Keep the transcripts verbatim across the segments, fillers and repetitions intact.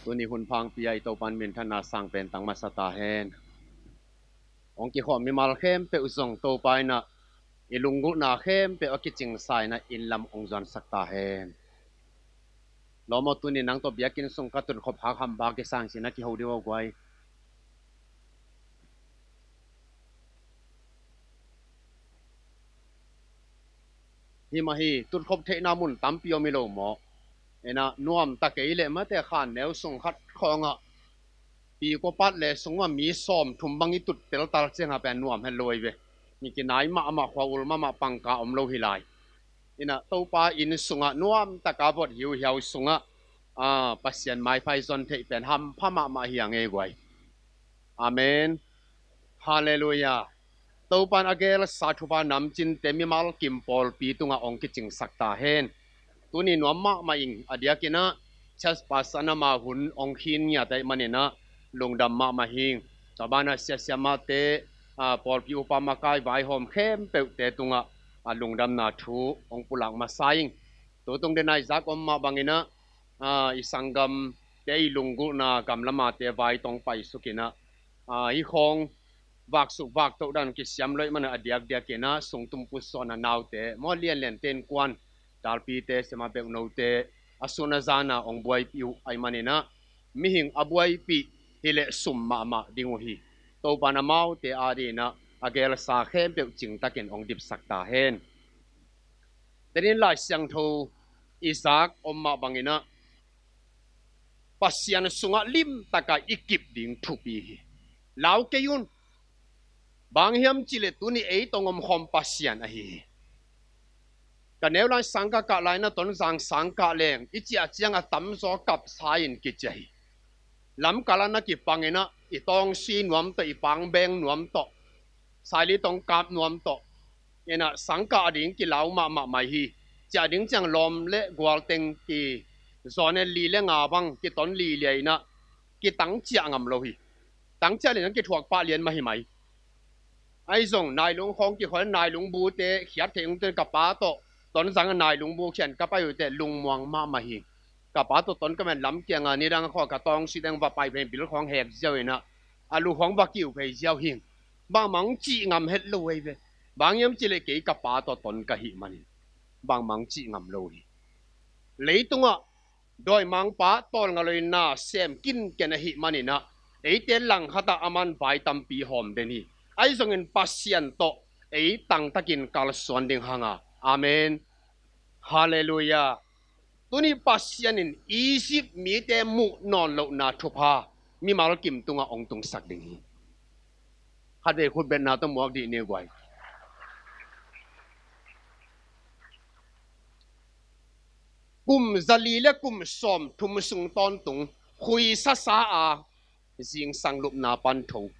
Tuni hun phangpi ah i Topan minthanna sang pen tang masa ta hen. Hong kikhawm mimal khempeuh zong Topa in ah i lunggulhna khempeuh a kicingsa in ah inn lam hong zuansak ta hen. Lawm aw, tuni nang tawh biakinn sung ka tutkhop hakham bak i sang sin a kiho ding aw guai. Hi mah hi, tutkhop theihna mun tampi om hi lo maw? Ena nuam ta kei leh mate khan neu sung khat khawngah pi kua pat le sung mah mi sawm thum bang i tut teltal ciangah pen nuam het lo ei ve. Ni kinai mahmah, khua ul mahmah, pangka om lo hi lai. Ina Topa inn sungah nuam taka vot hiuhiau sungah, a, Pasian maipha i zon theih pen hampha mahmah hi a ngei guai. Amen. Halleluiah. Topan a gelsa thupha namcinte mimal kim pawlpi tungah hong kicingsak ta hen. Tuni nuam mahmah ing, a diakin ah church pastor in ama hun hong khin ngiat ahih manin ah lungdam mahmah hing. Tua banah siasiamate, a, pawlpi upa makai vaihawm khempeuhte tungah a lungdamna thu hong pulak masa ing. Tutung den ah i zak om mah bangin ah, a, i sanggamte i lunggulhna gamlamate vai tong paisuk in ah, a, hi khawng vaksuk vaktoh dan kisiam lo ahih manin a diakdiakin ah sungtum pusuan a naute maw, lianliante, innkuan, dalpite, siama beuhnote a sun a zan a hong buaipih uh ahih manin ah mihing a buaipih hi leh sum mahmah ding uh hi. Topan amaute adingin ah a gelsa khempeuh cingtakin hong dipsak ta hen. Tenin Lai Siangtho i zak om mah bangin ah Pasian sungah limtaka i kip ding thupi hi. Lau kei un. Bang hiam cih leh tuni ei tawh om khawm Pasian ahi hi. Ka neu lai sangkah kah lai in ah Tonzang sangkah leng i ciah ciang a tamzaw kapsa in kiciah hi. Lamkal ah na kipang in ah i tawngsi nuam tawh, i pangbeng nuam tawh, saili tawng kap nuam tawh, ina sangkah a ding kilau mahmah mai hi. Ciah ding ciang lawm le gual teng ki zawn in li le nga bang kiton lilia in ah kitang ciah ngam lo hi. Tang ciah lian in kithuak pah lian mah hi mai. Ahi zong nailung khawng kikhual, nailung bute khiat theih ung ten ka pa tawh Tonzang a nailung bu khian ka pai uh teh lungmuang mahmah hi. Ka pa tawh ton ka man lam kiangah nidang khawng ka tawngsi teng va pai phei, bil khawng hek ziau in ah a lu khawng va kiu phei ziau hing. Bangmah hong cih ngam het lo ei ve. Bang hiam cih leh kei ka pa tawh ton ka hih manin bangmah hong cih ngam lo hi. Leitungah dawimangpa tawlnga lo in na sem kinken ahih manin ah eite langkhat ah aman vai tampi hawm den hi. Ahi zongin Pasian tawh ei tangtakin kalsuan ding hang a. Amen. Halleluiah. Tuni Pasian in Egypt mite muh nawn lohna thupha mimal kim tungah hong tungsak ding hi. Khatvei khutbetna tawh muak dih ni guai. Kum zali le kum sawm thum sung tawntung khuisasa a zingsang lupna pan tho,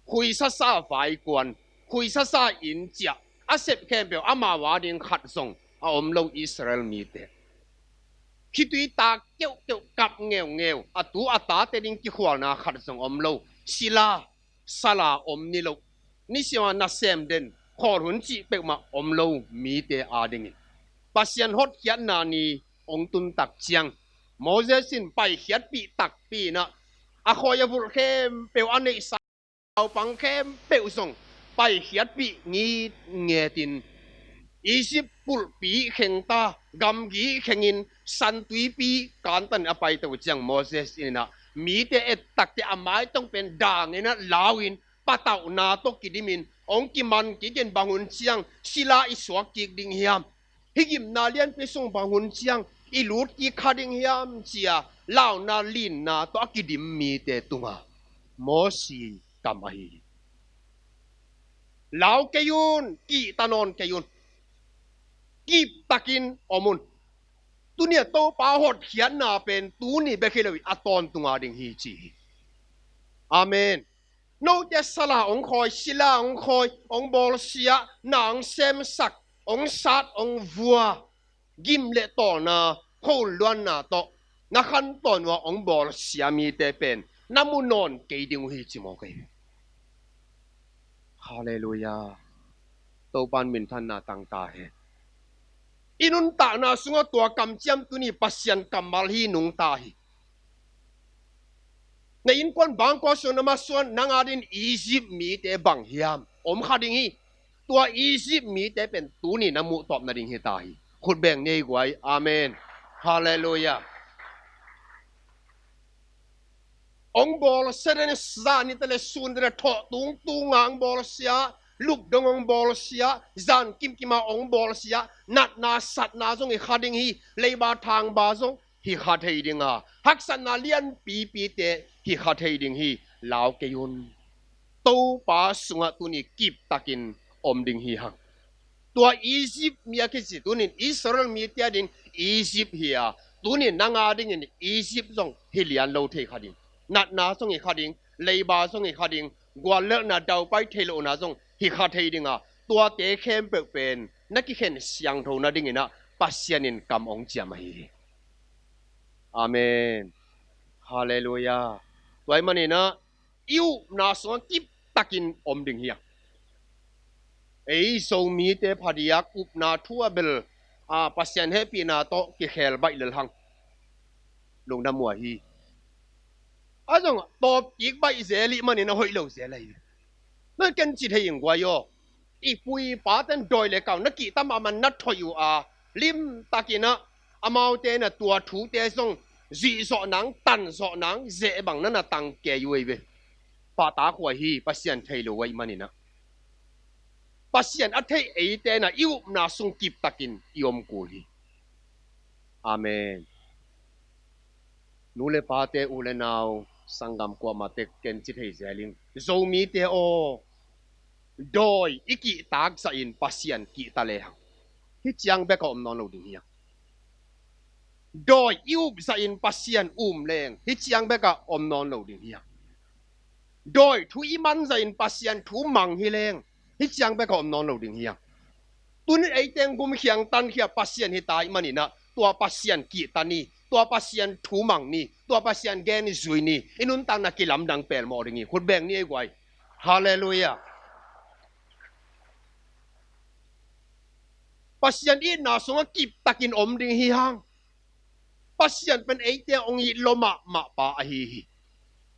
khuisasa vaikuan, khuisasa inn ciah, a sep khempeuh amau ading khat zong a om lo Israel mite. Khitui tak keuhkeuh kap ngeungeu, a tu a tate ding kikhualna khat zong om lo, sila sala om ni lo, nisiama nasem den, khawl hun cih peuhmah om lo mite adingin Pasian hotkhiatna ni hong tun tak ciang Moses in paikhiatpih takpi in ah a khawi a vulh khempeuh, a neihsa naupang khempeuh zong paikhiatpih ngitngetin Egypt pulhpi khengta, gamgi khengin Santuipi kantan a paito ciang Moses in ah mite et takte a maitong pen dangin ah lauin patauhna tawh kidimin hong kiman kikin bang hun ciang sila i suak kik ding hiam? Hih gimna lianpi sung bang hun ciang i lut kik kha ding hiam ci-a launa linna tawh a kidim mite tungah Mosi kam ahi hi. Lau kei un, kihta nawn kei un. Kiptakin om un. Tuni a Topa hotkhiatna pen tuni bek hi lo hi, a tawntunga ding hi ci hi. Amen. Note sala hong khawi, sila hong khawi, hong bawlsia, na hong semsak, hong sat, hong vua, gim le tawlna, khol luanna tawh na khantawn uh a hong bawlsia mite pen na mu nawn kei ding uh hi ci mawk ei. Halleluiah. Topan minthanna tang ta hen. I nuntakna sungah tua kamciam tuni Pasian kammal hi nungta hi. Te innkuan bangkua suan na masuan nang a dingin Egypt mite bang hiam om kha ding hi. Tua Egypt mite pen tuni na muhtawp nading hi ta hi. Khut beng ni ei guai. Amen. Halleluiah. Ong bawlsia den, zan ni tele sun tele thawh tungtunga ong bawlsia, lupdong ong bawlsia, zan kimkima ong bawlsia, natna satna zong hi kha ding hi, leiba thangba zong hi kha thei dinga, haksatna lianpipite hi kha thei ding hi. Lau kei un. Topa sungah tuni kiptakin om ding hi hang. Tua Egypt mi a kici tunin Israel mite a ding Egypt hi a, tunin nang a dingin Egypt zong hi lian lo thei kha ding. Natna zong hi kha ding, leiba zong hi kha ding, guallelhna daupai thei lohna zong hi kha thei dinga, tuate khempeuh pen na kikhen siangtho nadinginah Pasian in kam ong ciam ahi hi. Amen. Halleluiah. Tua ahih maninah i upna sungah kiptakin om ding hi a. Ei Zomite phadiak upna thu a bel, a, Pasian hehpihna tawh kikhel baih lel hang. Lungdam uh ahi. A zong tawp kik baih zel ih manin a hoih lo zel ahi. Na ken ci thei ing guai aw. I pu i paten dawi le kau na kihta mahmah na thoih uh a, limtakinah amaute na tua thute zong zuihzawh nang, tanzawh nang, zeh bang na na tang kei uh ei ve. Pahtak huai hi, Pasian thei lo uh ahih maninah. Pasian a theih eite na i upna sung kiptakin i om kul hi. Amen. Nu le pate, u le nau, sanggam kuamah tek ken ci thei zel ing. Zomite aw, dawi i kihtak zahin Pasian kihta lehang hi ciang beka om nawn lo ding hi hang. Dawi i up zahin Pasian um leng hi ciang beka om nawn lo ding hi hang. Dawi thu i man zahin Pasian thu mang hi leng hi ciang beka om nawn lo ding hi hang. Tunin eite gumkhiang tankhia Pasian hi ta ih maninah tua Pasian kihta ni, tua Pasian thu mang ni, tua Pasian gen zui ni, i nuntakna kilamdang pelmawh ding hi. Khut beng ni ei guai. Halleluiah. Pasian itna sungah kiptakin om ding hi hang. Pasian pen eite ong it lua mahmah pa ahi hi.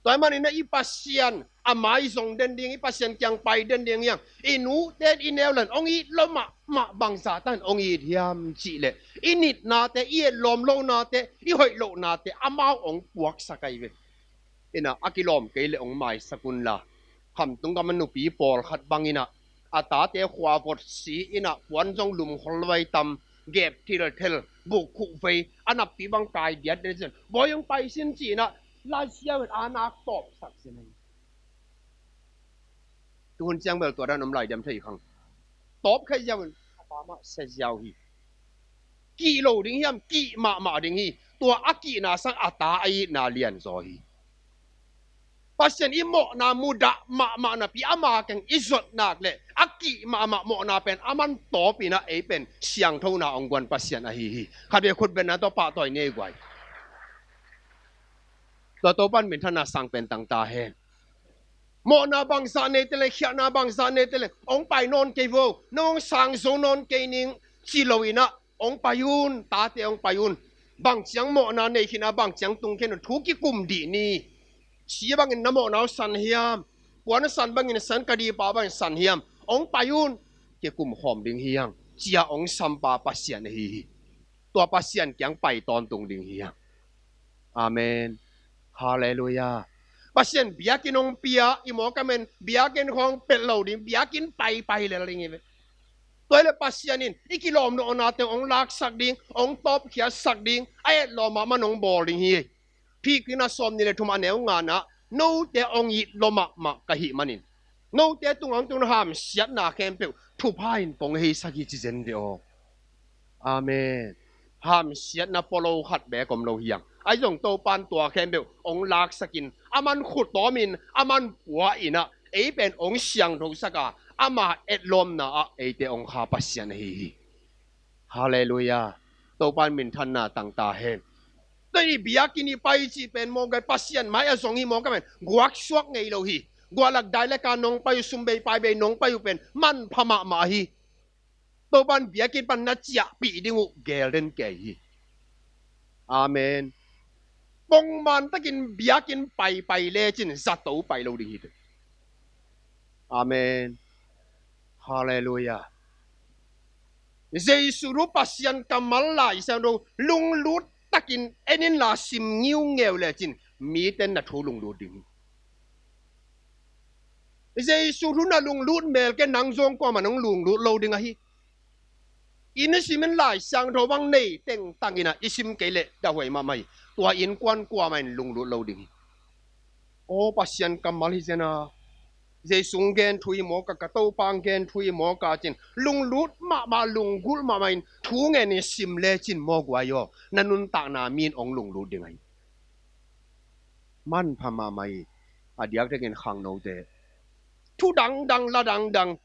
Tua ahih maninah i Pasian a mai zong den ding, i Pasian kiang pai den ding hi hang. I nute in i neu leng ong it lua mahmah, bangzah tan ong it hiam cihleh i nitnate, i etlawm lohnate, i hoih lohnate amau ong puaksak ahi ve. Inah a kilawm kei le ong maisak unla, khamtung gam a nupi pawlkhat banginah a tate khua vot si inah puan zong lumkhol vai tam, gep thilthel, buk khuh vei, a nappi bang kai diat den sin, bawi ong pai sin ci inah lai siau in a nak tawpsak sin ahi. Tuhun ciang bel tua dan om lai diam thei khang. Tawp kha ziau in a pa mah sia ziau hi. Kih lo ding hiam? Kih mahmah ding hi. Tua a kihna sang a ta a itna lianzaw hi. Pasian i mawhna mudah mahmah napi ama keng i zot nak le a kih mahmah mawhna pen a man tawpinah ei pen siangthona ong guan Pasian ahi hi. Khat vei khut benna tawh pahtawi ni ei guai. Tua Topan minthanna sang pen tang ta hen. Mawhna bangzah nei te leng, khiahna bangzah nei te leng, ong pai nawn kei vo, nong sang zo nawn kei ning ci lo inah ong pai un, tate ong pai un. Bang ciang mawhna nei khin a, bang ciang tung khin a, thu kikum dih ni. Si bangin na mawhna uh san hiam? Puan a san bangin san, ka dihpa bangin san hiam? Ong pai un, kikum khawm ding hi hang, cia ong sampa Pasian ahi hi. Tua Pasian kiang pai tawntung ding hi hang. Amen. Halleluiah. Pasian biakinn hong pia, i mawk a men biakinn khawng pelh lo ding, biakinn paipai lel ding hi ve. Tua hi le Pasian in i kilawm nawhna teng hong laksak ding, hong tawpkhiatsak ding, a etlawm mahmah hong bawl ding hi. Phikri na sawm ni le thum a neu ngana, note hong it lua mahmah ka hih manin note tungah hong tun hamsiatna khempeuh thupha in kong heisak hi ci zen ve aw. Amen. Hamsiatna pua lo khat beek om lo hi hang. Ahi zong Topan tua khempeuh hong laksakin a man khut tawmin a man pua inah ei pen hong siangthosak a, ama etlawmna ah eite hong kha Pasian ahi hi. Halleluiah. Topan minthanna tang ta hen. Tua i biakinn i pai cih pen mawk gai Pasian mai a zong hi mawk a pen guaksuak ngei lo hi. Guahlak dai le ka nong pai uh, sum bei pai bei nong pai uh pen manpha mahmah hi. Topan biakinn pan na ciahpih ding uh geel den kei hi. Amen. Pongman takin biakinn paipai lecin zato pai lo ding hi teh. Amen. Halleluia. Jesu thu Pasian kammal Lai Siangtho lunglut takin en inla sim ngiungeu lecin mite na thu lunglut ding hi. Jesu thu na lunglut mel kei, nang zong kuamah nong lunglut lo ding ahi. Inn i sim in Lai Siangtho bang nei tengtang in ah i sim kei leh dahuai mahmah hi. Tua innkuan kuamah in lunglut lo ding hi. Aw Pasian kammal hi zen a, Jesu hong gen thu hi mawk a, ka Topa hong gen thu hi mawk a cin lunglut mahmah, lunggulh mahmah in thu ngen in sim lecin mawk guai aw, na nuntakna mi in hong lunglut ding ahi. Manpha mahmah hi. A diakdiakin khangnote thu dangdang, la dangdang,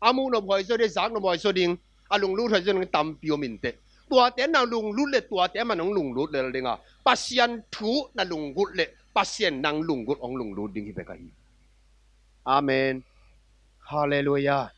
a muh nop huai zaw ding, zak nop huai zaw ding, a lunglut huai zaw ding tampi om in teh. Tuate na lunglut leh tuate man hong lunglut lel ding a, Pasian thu na lunglut leh Pasian nang lunglut hong lunglut ding hi bek ahi. Amen. Halleluia.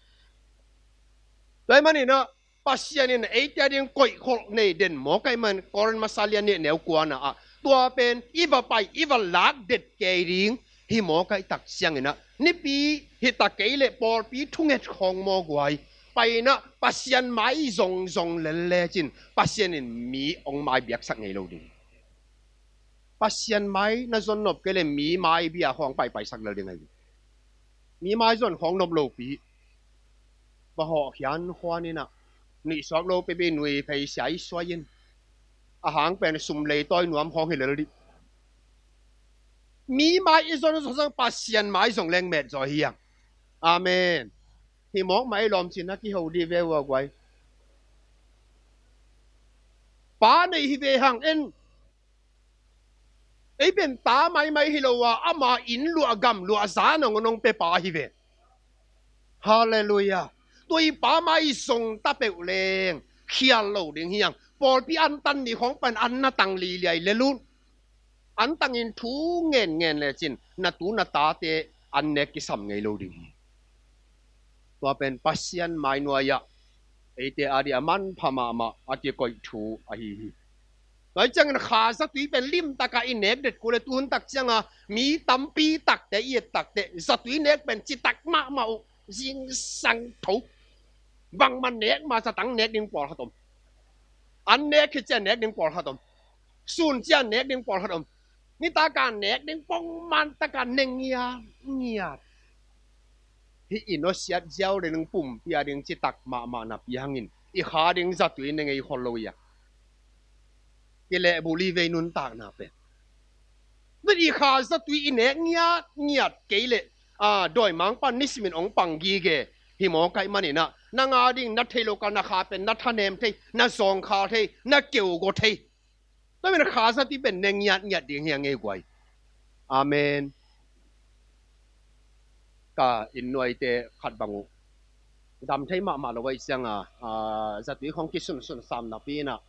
Tua ahih manin ah Pasian in eite a ding koihkholh nei den mawk ahih man, Korin masa lian nih neu kuana ah tua pen i va pai, i va lak det kei ding hi mawk ahih tak ciangin ah, nipi hi ta kei leh pawlpi thunget khawng mawk guai, pai in ah Pasian mai zongzong lel lecin Pasian in mi hong mai biaksak ngei lo ding. Pasian mai na zon nop kei leh mi mai bia khawng paipaisak lel ding ahi. Mi mai zon khawng nop lopi. Va hawh khian khuan in ah, nuih suak lo pipi nui phei sia i suai in, a hang pen sum lei tawi nuam khawng hi lel dih. Mi mai i zon zong zong Pasian mai zong leng met zaw hi hang. Amen. Hi mawk mah ei lawm cin a kiho dih ve ua guai. Pa nei hi ve hang en. Ei pen ta maimai hi lo a, ama inn luah, gam luah, za nong nong pe pa hi ve. Halleluia. Tua i pa mai zong ta peuh leng khial lo ding hi hang. Pawlpi antan ni khawng pan an na tang liliai lel un. An tangin thu ngen ngen lecin na tu na tate an nek kisam ngei lo ding hi. Tua pen Pasian mai nuai ah eite a dih a manpha mahmah a kikoih thu ahi hi. Tua hi ciangin kha zatui pen limtak a i nek det kul e, tuhun tak ciang a mi tampi takte i et takte zatui nek pen citak mahmah uh, zingsang tho. Bangmah nek mah zatang nek ding pawlkhat om. An nek khit ciang nek ding pawlkhat om. Sun ciang nek ding pawlkhat om. Nitak a nek ding pongman tak a ne ngiatngiat. Hih i nusiat ziau ding, pumpi a ding citak mahmah napi hangin i kha ding zatui ne ngei khol lo hi a. Kilehbulh hi ve i nuntakna pen. Tua i kha zatui i nek ngiatngiat kei leh, a, dawimangpa nisimin hong pang gige hi mawk ahih manin ah, nang a ding na thei lo kha, na kha pen na thanem thei, na zawngkhal thei, na keugo thei. Tua pen kha zatui pen ne ngiatngiat ding hi a ngei guai. Amen. Ka inn nuaite khat bang uh dam thei mahmah lo ahih ciang a, a, zatui khawng kisunsun sam napi in ah,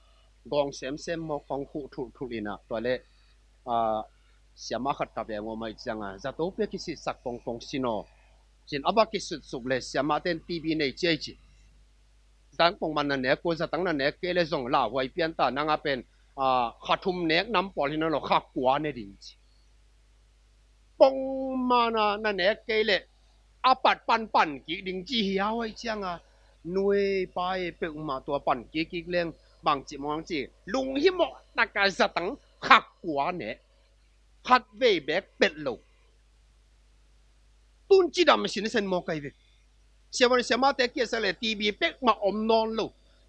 gawng semsem mawk khawng khuh thulhthulh in ah, tua leh, a, siamah khat ka veng uh om ahih ciang a, zato pia kisitsak pongpong sin aw, cin a va kisutsuk leh siamahte in T B nei ciai ci. Zatang pongman na nek kul, zatang na nek kei leh zong lauhuai pian ta, nang a pen, a, kha thum nek nam pawl hi nawn lo, kha kua ne ding ci. Pongman a na nek kei leh a pat pan pan kik ding ci hi a, huai ciang a, nui pai peuhmah tua pan kik kik leng bangci mawng ci, lunghimawh tak a zatang kha kua ne. Khat vei bek pelh lo. Tun cidam sinsen mawk ahi ve. Siavuan siamahte kiatsak leh T B pek mah om nawn lo.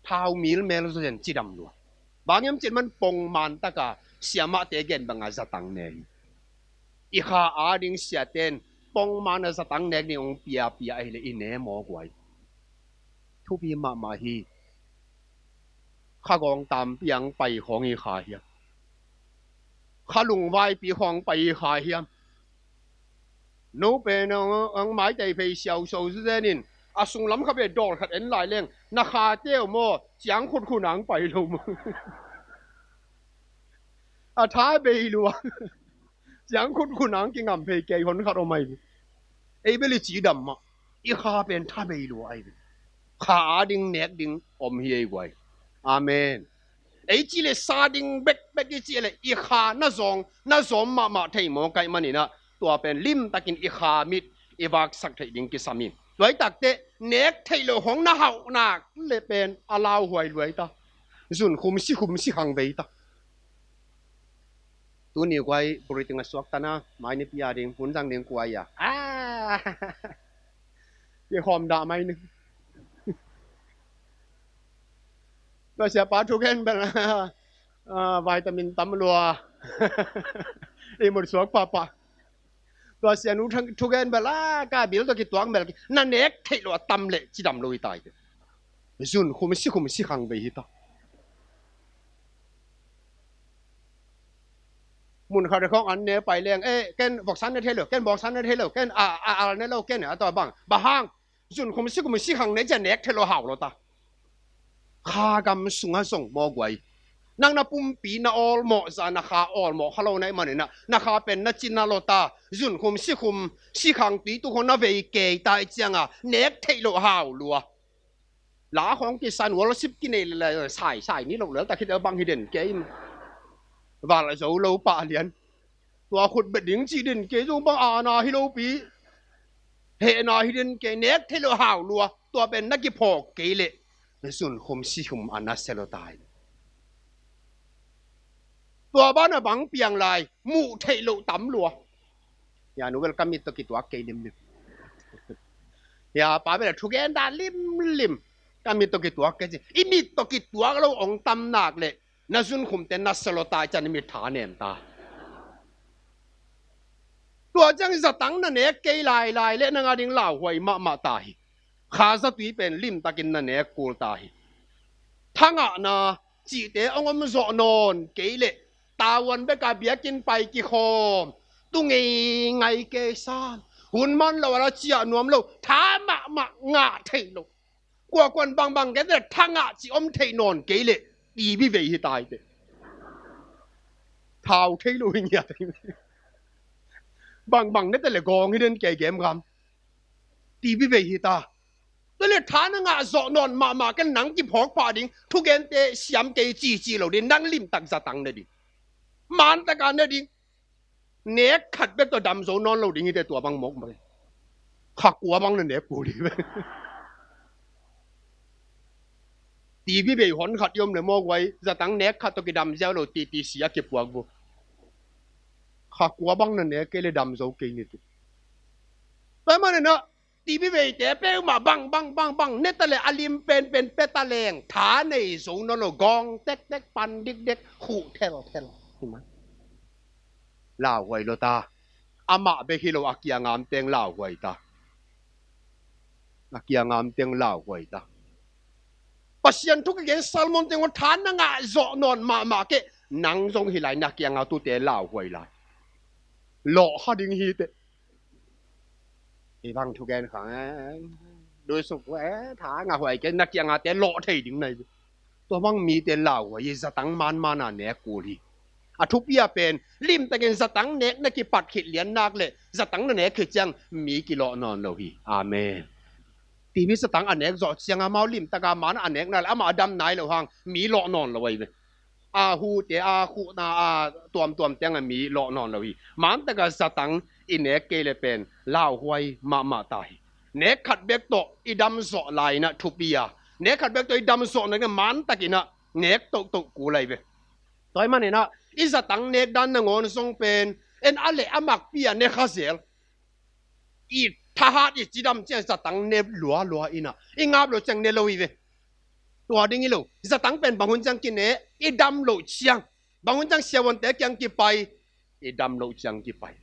Thau mil mel zaw zen cidam lua. Bang hiam cih leh man pongman tak a siamahte gen bang a zatang ne hi. I kha a ding siate in pongman a zatang nek ding hong piapia ahih leh i ne mawk guai. Thupi mahmah hi. Kha gawng tampi a hong pai khawng i kha hiam? Kha lungvaipi khawng pai i kha hiam? No pen hong, hong maitei phei siauso zenin a sunglam kha pen dawl khat en lai leng na khate uh maw, ciang khutkhut nang pai lo maw? A tha bei lua. Ciang khutkhut nang kingam phei kei hon khat om ahi ve. Ei bel i cidam mah, i kha pen tha bei lua ahi ve. Kha a ding nek ding om hi ei guai. Amen. Ei cih le sa ding bekbek i cih le i kha na zawng, na zawm mahmah thei mawk ahih manin ah, tua pen limtakin i kha mit i vaksak theih ding kisam hi. Tua hi takteh nek theih loh hong na hauh nak le pen a lauhuai luai ta. Zunkhum sikhum sikhang vei ta. Tuni guai buriting a suak ta na, mai nipi a ding hun zang ding kuai a. Ah. Kikhawm dah mai ni. Tua siapa thugen bel ah, vitamin tam lua. I mut suak pahpah. Tua sianu thugen bel ah, ka bil tawh kituak bel, na nek theih loh a tam leh cidam lo hi ta hi. Zunkhum sikhum sikhang vei hi ta. Mun khat khawng an ne pai leng, eh, ken voksan ne thei lo, ken bawngsan ne thei lo, ken a, a, al ne lo, ken a tua bang. Bang hang, zunkhum sikhum sikhang ne cia nek thei lo hau lo ta. Kha gam sungah zong mawk guai. Nang na pumpi na awlmawh zah na kha awlmawh kha lo na hih manin ah, na kha pen na cina lo ta. Zunkhum sikhum sikhang tui tu khawng na vei kei ta i cianga, nek theih loh hau lua. La khawng kisan worship kinei le, le, sai, sai ni lo le, ta khit a bang hi den kei. Val zo lo pah lian. Tua khut bet ding ci den kei zong bang ana hi lo pi. Hehna hi den kei, nek theih loh hau lua. Tua pen na kiphawk kei leh, na zunkhum sikhum a na sia lo ta hi. Tua banah bang piang lai, muh theih loh tam lua. Ya, nu bel ka mit tawh kituak kei limlim. Ya, pa bel a thugen dan limlim. Ka mit tawh kituak kei ci. I mit tawh kituak lo hong tam nak leh, na zunkhumte na sia lo ta, i cian i mit tha nem ta. Tua ciang zatang na nek kei lailai leh nang a ding lauhuai mahmah ta hi. Kha zatui pen limtakin na nek kul ta hi. Thangahna cihte hong om zawh nawn kei leh, tavuan bek a biakinn pai kikhawm, tu ngeingai kei sam, hun man lo a la ciah nuam lo, tha mahmah ngah theih lo. Kuakuan bangbang kei te thangah cih om theih nawn kei leh, tibi vei hi ta hi te. Thau thei lo hi ngiat. Bangbang ne te le gawng hi den kei gemgam. Tibi vei hi ta. Tua leh tha na ngah zawh nawn mahmah ken, nang kiphawk pah ding, thugente siam kei cici lo ding, nang limtak zatang ne ding. Mantaka ne ding. Nek khat bek tawh dam zo nawn lo ding hi te, tua bang mawk mawk. Kha kua bang na nek kul hi ve. Tibi vei hon khat i om le mawk guai, zatang nek khat tawh kidam ziau lo titi si a kipuak vo. Kha kua bang na nek kei leh dam zo kei ni tu. Tua manin ah, tibi veite peuhmah bang, bang, bang, bang ne ta leh, a lim penpen pia ta leng, tha nei zo nawn lo, gawng tektek, pan dikdek, khuh thelthel. Lauhuai lo ta. Amah bek hi lo, a kiangah om teng lauhuai ta. A kiangah om teng lauhuai ta. Pasian thu kigen Solomon teng aw, tha na ngah zawh nawn mahmah kei. Nang zong hi lai, na kiangah tute lauhuai lai. Lawh kha ding hi te. Hi bang thugen khang, eh, luisuk, eh, tha ngah huai kei, na kiangahte lawh thei ding nai. Tua bang mite lauhuai hi, zatang manman a nek kul hi. A thupi a pen, limtakin zatang nek na kipat khit lian nak leh, zatang na nek khit ciang mi kilawh nawn lo hi. Amen. Tibi zatang a nek zawh ciang amau limtaka man a nek nak leh, amah a dam nai lo hang, mi lawh nawn lo ahi ve. A hute, a khuhna, a tuamtuam teng a mi lawh nawn lo hi. Mantaka zatang i nek kei leh pen lauhuai mahmah ta hi. Nek khat bek tawh i dam zawh lai-in ah thupi a, nek khat bek tawh i dam zawh nawn kei leh mantakin ah nek tohtoh kul ahi ve. Tua ahih manin ah i zatang nek dan nangawn zong pen, en a leh a makpi a ne kha zel. I thahat i cidam ciang zatang ne lualua in ah, i ngap loh ciang ne lo hi ve. Tua ding hi lo. Zatang pen bang hun ciang kine, i dam loh ciang. Bang hun ciang siavuante kiang kipai, i dam loh ciang kipai.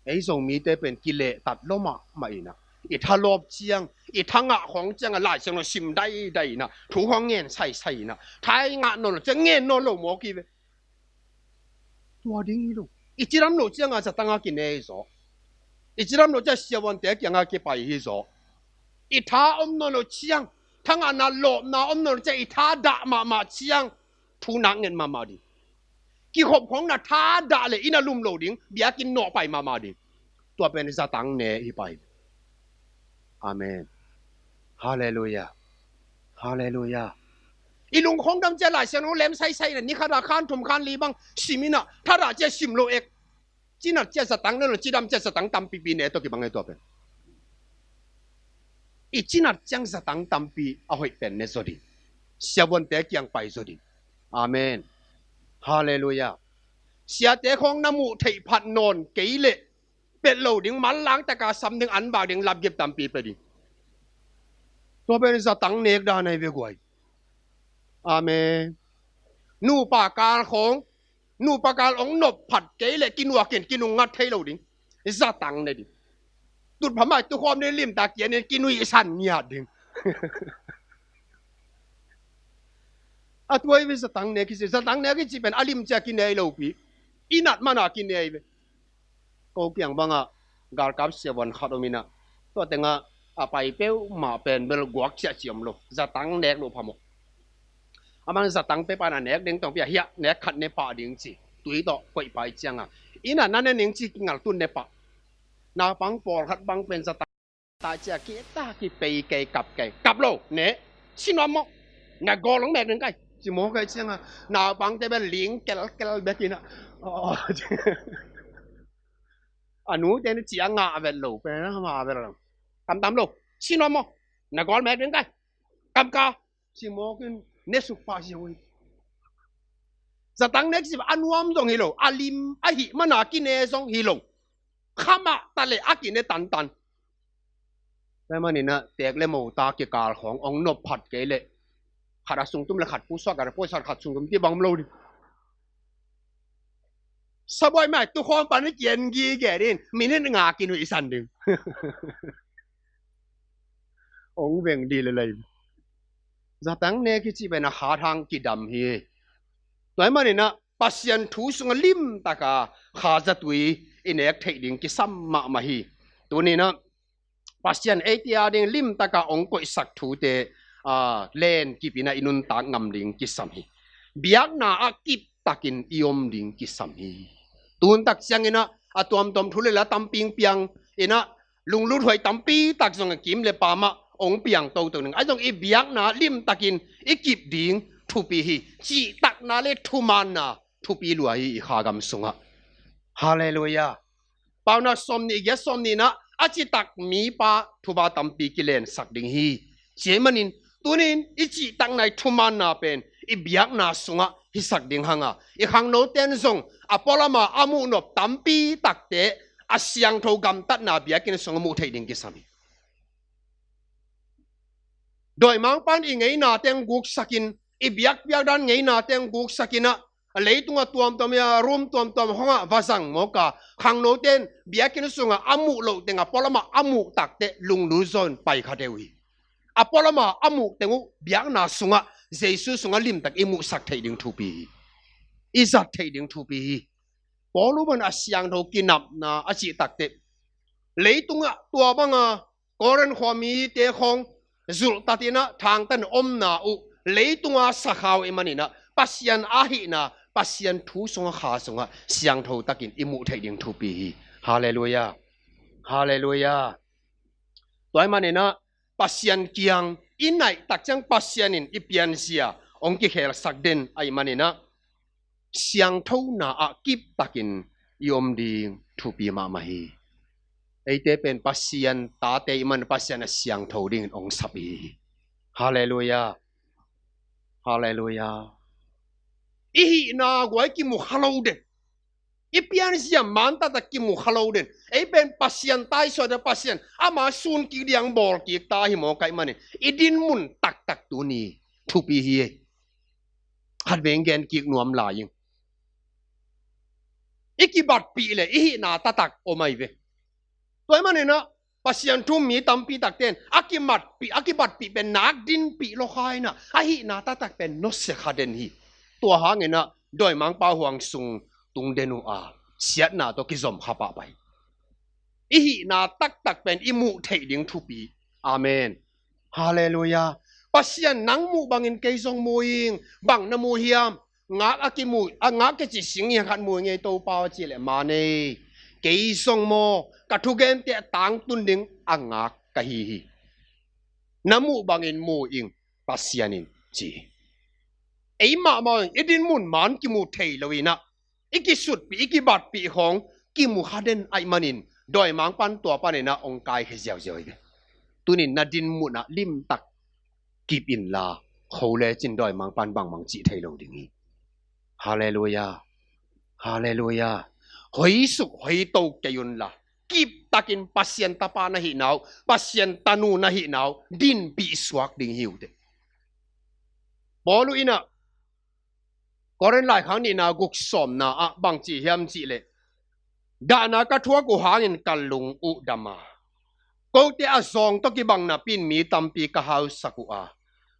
Ei Zomite pen kilehtat lua mahmah in ah, i thalawp ciang, i tha ngah khawng ciang a Lai Siangtho sim daidai in ah, thu khawng ngen saisai in ah, tha i ngah nawn loh ciang ngen nawn lo mawk hi ve. Tua ding hi lo. I cidam loh ciangah zatangah kine hi zaw. I cidam loh ciangah siavuante kiangah kipai hi zaw. I tha om nawn loh ciang, thangahna lawpna om nawn loh ciang, i tha dah mahmah ciang, thu nak nget mahmah ding. Kikhop khawng na tha dah leh i na lum lo ding, biakinn nawh pai mahmah ding. Tua pen zatang ne hi pai. Amen. Halleluiah. Halleluiah. I lungkhong dam ciang Lai Siangtho lem saisai in ah, ni khat ah khan thum khan li bang sim in ah, thadah ciang sim lo ek. Cinat ciang zatang ne lo, cidam ciang zatang tampipi ne tawh kibang e tua pen. I cinat ciang zatang tampi a hoih pen ne zaw ding. Siavuante kiang pai zaw ding. Amen. Halleluiah. Siate khawng na muh theih phat nawn kei leh pet lo ding, manlang taka sam ding, an bak ding, lapgip tampi pia ding. Tua pen zatang nek dan ahi ve guai. Amen. Nupa kal khawng, nupa kal hong nop phat kei leh kinuakin kinungngat thei lo ding. Zatang ne ding. Tutphah mai tukhawm ding, limtak kianin kinuihsan ngiat ding. A tua hi ve zatang ne kici, zatang ne kici pen a lim ciang kinei lopi. I nat mana kinei ve. Ko kiang bangah galkap siavuan khat om in ah, tua tengah a pai peuhmah pen bel guak ciahciah om lo, zatang nek loh phamawh. Amah zatang peuhmah na nek ding tawh pia hiah nek khat ne pah ding ci, tui tawh koih pai ciangah, i nat na ne ning ci kingal tun ne pah. Naupang pawlkhat bang pen zatang tai ciang kita kipei kei, kap kei, kap lo ne. Sinuam maw? Na gawl hong mek ding kai, ci maw kai ciangah, naupangte bel ling kelkel bek in ah, a nute ni ci a ngah vet lo pen a ma vet lo. Kamtam lo. Sinuam maw? Na gawl mek ding kai, kamka, ci mawk in ne suk pah sia uh hi. Zatang nek ci a nuam zong hi lo, a lim ahih mana kine zong hi lo. Khamah ta leh a kine tantan. Tua ahih manin ah tek le mota kikal khawng hong nop phat kei leh, khat a sungtum leh khat pusuak, khat a pusuak, khat sungtum ci bang om lo ding. Sabuai mai tukhawm pan i kian gige ding, minit nga kinuihsan ding. Hong veng dih lel lai. Zatang nek kici pen a khat hang kidam hi. Tua ahih manin ah Pasian thu sungah limtaka kha zatui i nek theih ding kisam mahmah hi. Tuni in ah Pasian eite a ding limtaka hong koihsak thute, aa, len kip in ah i nuntak ngam ding kisam hi. Biakna ah kiptakin i om ding kisam hi. Tun tak ciangin ah a tuamtuam thu le la tampi piang in ah, lunglut huai tampi tak zong a kim le pamah hong piang toto ning. Ahi zong i biakna limtakin i kip ding thupi hi. Cihtakna le thumaanna thupi lua hi i kha gam sungah. Halleluiah. Paunak sawmnih giat sawmnih in ah a citak mipa thuba tampi kilensak ding hi. Ci ahih manin tunin i cihtakna, i thumaanna pen i biakna sungah hisak ding hanga, i khangnote in zong a pualama a muhnop tampi takte a siangtho gamtatna biakinn sungah muh theih ding kisam hi. Dawimangpa in i ngeina teng guksakin, i biakpiak dan ngeina teng guksakin ah, a leitunga tuamtuam, a rum tuamtuam hongah va zang mawka, khangnote in biakinn sungah a muh loh tengah pualama a muh takte lunglut zaw in pai kha deuh hi. A pualama a muh teng uh biakna sungah, Jesu sungah limtak i muhsak theih ding thupi hi. I zat theih ding thupi hi. Paul uh bang a siangtho kinapna a cih takte, leitungah tua banga Korin khua mite khawng zulhtatin ah thangtatin omna uh, leitunga sakhau i manin ah Pasian ahihna, Pasian thu sungah kha sungah siangtho takin i muh theih ding thupi hi. Halleluiah. Halleluiah. Tua ahih manin ah Pasian kiang i naih tak ciang Pasian in i pianzia hong kikhelsak den ahih manin ah siangthona ah kiptakin i om ding thupi mahmah hi. Eite pen Pasian tate i man Pasian a siangtho dingin hong sap i hi. Halleluiah. Halleluiah. I hihna guai kimu kha lo den. I pianzia man taktak kimu kha lo den. Ei pen Pasian taisuahte, Pasian ama sun kik diang bawl kik ta hi mawk ahih manin i din mun taktak tuni thupi hi. Khat veng gen kik nuam lai ing. I kibatpih le i hihna taktak om ahi ve. Tua ahih manin ah Pasian thu um mi tampi takte in a kibatpih, a kibatpih pen nak dinpih lo kha in ah, a hihna taktak pen nusia kha den hi. Tua hangin ah dawimangpa huang sung tung den uh a, siatna tawh kizom kha pahpah hi. I hihna taktak pen i muh theih ding thupi. Amen. Halleluiah. Pasian nang muh bangin kei zong mu ing. Bang na mu hiam? Ngak a kimu, a ngak kici sing hiang khat mu ing ei Topa aw ci leh, man ei, kei zong maw ka thugente a tangtun ding a ngak ka hi hi. Na muh bangin mu ing, Pasian in ci hi. Ei mahmah in i dinmun man kimu thei lo in ah, i kisutpih, i kibatpih khawng kimu kha den ahih manin, dawimangpa'n tua panin ah hong kaikhia ziauziau hi ve. Tunin na dinmun ah limtak kip inla, kho lecin dawimangpa'n bangmah cih thei lo ding hi. Halleluiah. Halleluiah. Hoisuk hoito kei unla, kiptakin Pasian tapa na hihna uh, Pasian tanu na hihna uh dinpih suak ding hi uh teh. Paul in ah Korin laikhak nihna guk sawmna ah bang ci hiam cih leh, dahna ka thuak uh hangin ka lung uh dam a, kote a zawng tawh kibang napi-in mi tampi ka hausak uh a,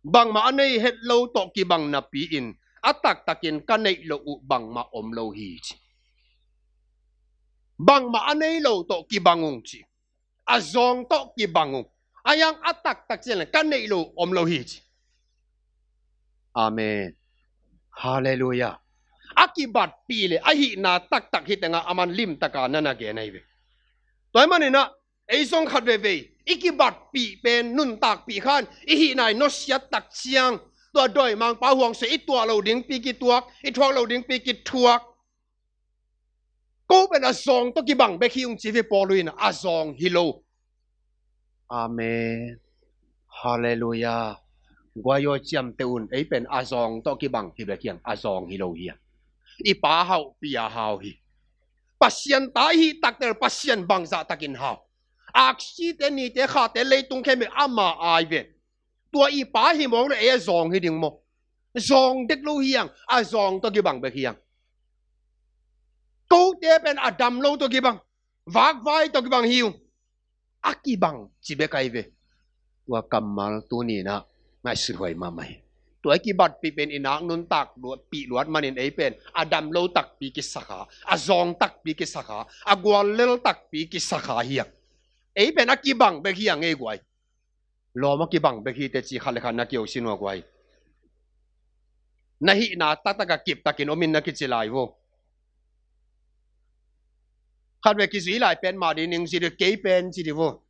bangmah a nei het lo tawh kibang napi-in a taktakin ka neih loh uh bangmah om lo hi, ci. Bangmah a nei lo tawh kibang ung, ci. A zawng tawh kibang ung. A yang a taktak ciang ka neih loh om lo hi, ci. Amen. Halleluiah. A kibatpih le a hihna taktak hi tengah aman limtaka na na gen ahi ve. Tua ahih manin ah ei zong khat veivei i kibatpih pen nuntakpih khan i hihna i nusiat tak ciang, tua dawimangpa huang seh i tuah loh dingpi kituak, i thuak loh dingpi kithuak. Ko pen a zawng tawh kibang bek hi ung, ci ve Paul in, a zawng hi lo. Amen. Halleluiah. Guai aw, ciamteh un, ei pen a zawng tawh kibang hi bek hi hang, a zawng hi lo hi hang. I Pa hauhpi a hau hi. Pasian ta i hih takte Pasian bangzah takin hau. Aksite, nite, khate, leitung khempeuh ama aa hi ve. Tua i Pa hi mawk le ei a zawng hi ding maw? Zawng dek lo hi hang, a zawng tawh kibang bek hi hang. Kote pen a dam lo tawh kibang, vakvai tawh kibang hi ung. A kibang ci bek ahi ve. Tua kammal tuni-in ah ngaihsut huai mahmah hi. Tua i kibatpih pen i nak nuntakpih luat manin ei pen a dam lo takpi kisa kha, a zawng takpi kisa kha, a guallel takpi kisa kha hi hang. Ei pen a kibang bek hi hang ei guai. Lawm a kibang bek hi teh ci khat le khat na kiho sin uh a guai. Na hihna taktak a kiptakin om in na kici lai vo. Khat vei kizui lai pen mah ding ning ci dih, kei pen ci dih vo.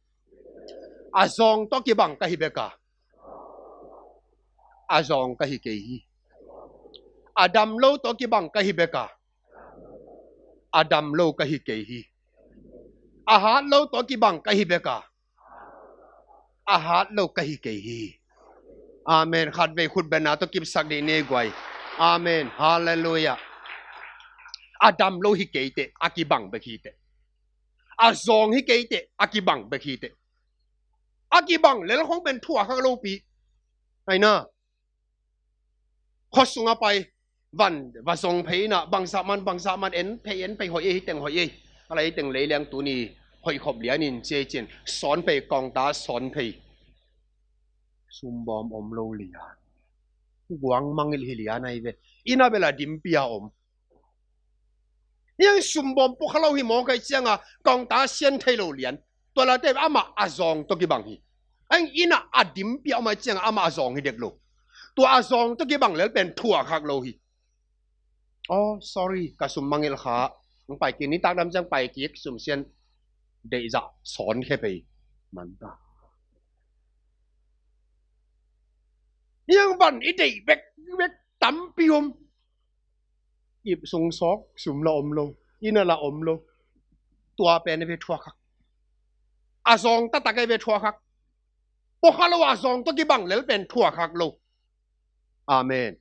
A zawng tawh kibang ka hi bek a, a zawng ka hi kei hi. A dam lo tawh kibang ka hi bek a, a dam lo ka hi kei hi. A hat lo tawh kibang ka hi bek a, a hat lo ka hi kei hi. Amen. Khat vei khut bengna tawh kipsak dih ni guai. Amen. Halleluiah. A dam lo hi kei teh, a kibang bek hi teh. A zawng hi kei teh, a kibang bek hi teh. A kibang lel khong pen thuak khak lopi. Ai na. Khuasung a pai, van va zong phei in ah, bangzah man, bangzah man, en phei, en phei, hoih ei, hi teng hoih ei. A lai hi teng leileng tuni hoih khop lian in ci ei cin, sawn phei, kawngta sawn phei. Sumbawm om lo lian. Guang mangngilh hi lian ahi ve. Inn ah bel a dimpi a om. Hiang sumbawm pua kha lo hi mawk ahih ciangin kawngta sian thei lo lian. Tua late amah a zawng tawh kibang hi. Hiang inn ah a dimpi a om ahih ciangin amah a zawng hi dek lo. Tua a zawng tawh kibang lel pen thuak khak lo hi. Oh, sorry, ka sum mangngilh kha. Hong pai kik, nitak dam ciang pai kik, sum sian deih zah sawn khia phei. Man ta. Hiang van i deih bek bek tampi om. Ip sung sawk, sum la om lo, inn ah la om lo. Tua pen a ve thuak khak. A zawng taktak a ve thuak khak. Pua kha lo a zawng tawh kibang lel pen thuak khak lo. Amen.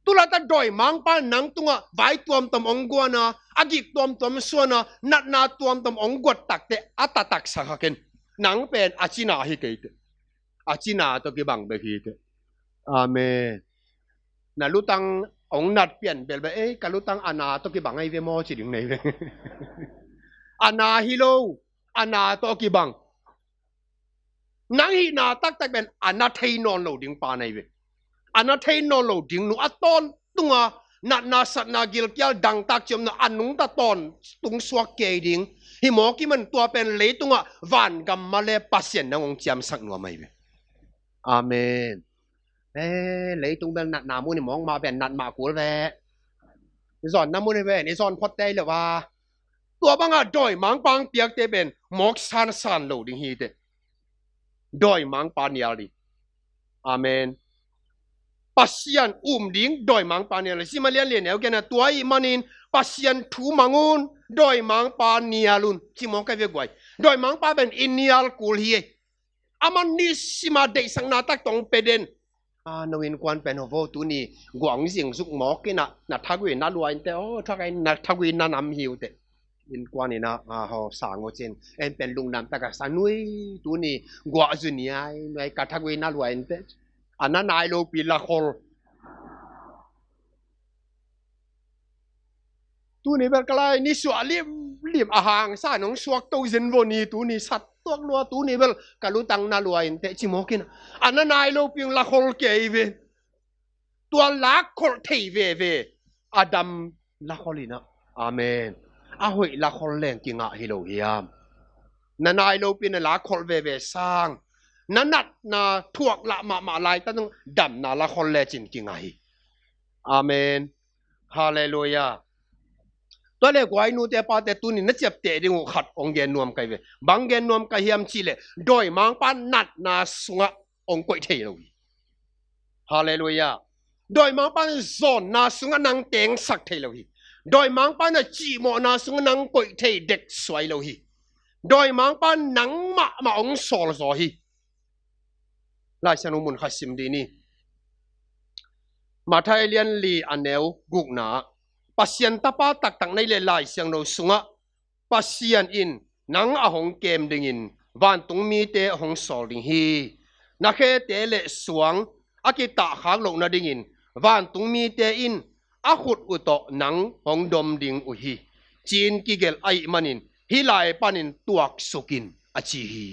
Tu laitak dawimangpa nang tungah vai tuamtuam hong guan a, a gik tuamtuam suan a, natna tuamtuam hong guat tak teh a taktak sa kha ken. Nang pen a cina hi kei teh. A cina tawh kibang bek hi teh. Amen. Na lutang hong nat pian belbel, ei, ka lutang a na tawh kibang ahi ve maw ci ding nei ve. A na hi lo, a na tawh kibang. Nang hihna taktak pen a na thei nawn lo ding pa nei ve. A na thei nawn lo ding nu a tawntunga natna satna gilkial dangtak ciamna a nungta tawntung suak kei ding. Hi mawk i man tua pen leitungah vangam ma le Pasian nang hong ciamsak nuam ahi ve. Amen. Eh, leitung bel natna mun hi mawk mah pen nat mah kul ve. I zawnna mun hi pen i zawn phot tei lo a. Tua bangah dawimangpa piakte pen mawk sansan lo ding hi teh. Dawimangpa nial ding. Amen. Pasian um ding dawimangpa nial. Sim a lian lian neu gen a, tua ahih manin Pasian thu mang un, dawimangpa nial un. Ci mawk kei ve guai. Dawimangpa pen i nial kul hi. Aman nisim a deihsakna tak tawh hong pia den. A, no innkuan pen ho vo, tuni guang zing zuk mawk in a, na thagui na lua in teh, aw, thagui na, thagui na nam hi uh teh. Innkuan in a, a, ho sang uh cin, en pen lungdam tak a sa nui, tuni guah zu niai, nuai ka thagui na lua in teh. A na nai lopi lakhol. Tuni bel ka lai ni suah limlim a hangsan hong suak to zen vo ni, tuni sat tuak lua, tuni bel ka lutang na lua in teh ci mawk in a, a na nai lopi hong lakhol kei ve. Tua lakhol thei veve a dam lakhol in a. Amen. A hoih lakhol leng kingah hi lo hiam? Na nai lopi na lakhol veve sang, na natna thuak lah mahmah laitak dong damna lakhol lecin kingah hi. Amen. Halleluiah. Tua le guai, nute pate, tuni na ciapteh ding uh khat hong gen nuam kei ve. Bang gen nuam kei hiam cih leh, dawimangpa natna sungah hong koih thei lo hi. Halleluiah. Dawimangpa in zawnna sungah nang tengsak thei lo hi. Dawimangpa in a cihmawhna sungah nang koih thei dek suai lo hi. Dawimangpa in nang mahmah hong sawl zaw hi. Laisiangtho mun khat sim dih ni. Matthai lian li a neu gukna ah, Pasian Tapa taktak na hih leh Laisiangtho sungah Pasian in nang a hong kem dingin vantung mite hong sawl ding hi. Na khete le suang a kitahkhak loh nadingin vantung mite in a khut uh tawh nang hong dom ding uh hi, ci-in kigelh ahih manin hih lai panin tuaksuk in, a ci hi.